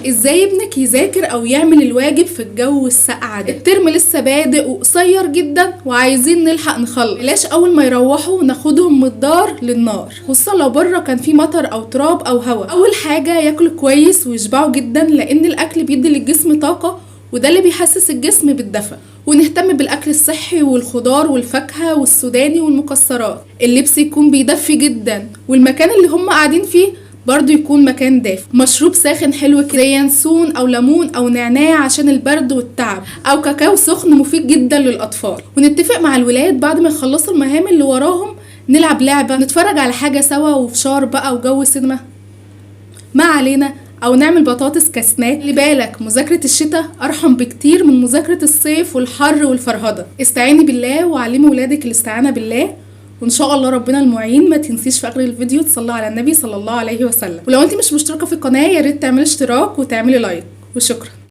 ازاي ابنك يذاكر او يعمل الواجب في الجو الساقع ده؟ الترم لسه بادئ وقصير جدا وعايزين نلحق نخلص. بلاش اول ما يروحوا ناخدهم من الدار للنار، خصوصا لو بره كان في مطر او تراب او هواء. اول حاجة ياكلوا كويس ويشبعوا جدا، لان الاكل بيدي للجسم طاقة وده اللي بيحسس الجسم بالدفى. ونهتم بالاكل الصحي والخضار والفاكهه والسوداني والمكسرات. اللبس يكون بيدفي جدا، والمكان اللي هم قاعدين فيه برضو يكون مكان دافي. مشروب ساخن حلو كده زي ينسون او ليمون او نعناع عشان البرد والتعب، او كاكاو سخن مفيد جدا للاطفال. ونتفق مع الولاد بعد ما يخلصوا المهام اللي وراهم نلعب لعبه، نتفرج على حاجة سوا، وفشار بقى وجو سينما ما علينا، او نعمل بطاطس كسناك. خلي بالك مذاكرة الشتاء ارحم بكتير من مذاكرة الصيف والحر والفرهده. استعيني بالله وعلمي ولادك الاستعانة بالله، وان شاء الله ربنا المعين. ما تنسيش في اخر الفيديو تصلي على النبي صلى الله عليه وسلم. ولو انت مش مشتركة في القناة يا ريت تعملي اشتراك وتعملي like، وشكرا.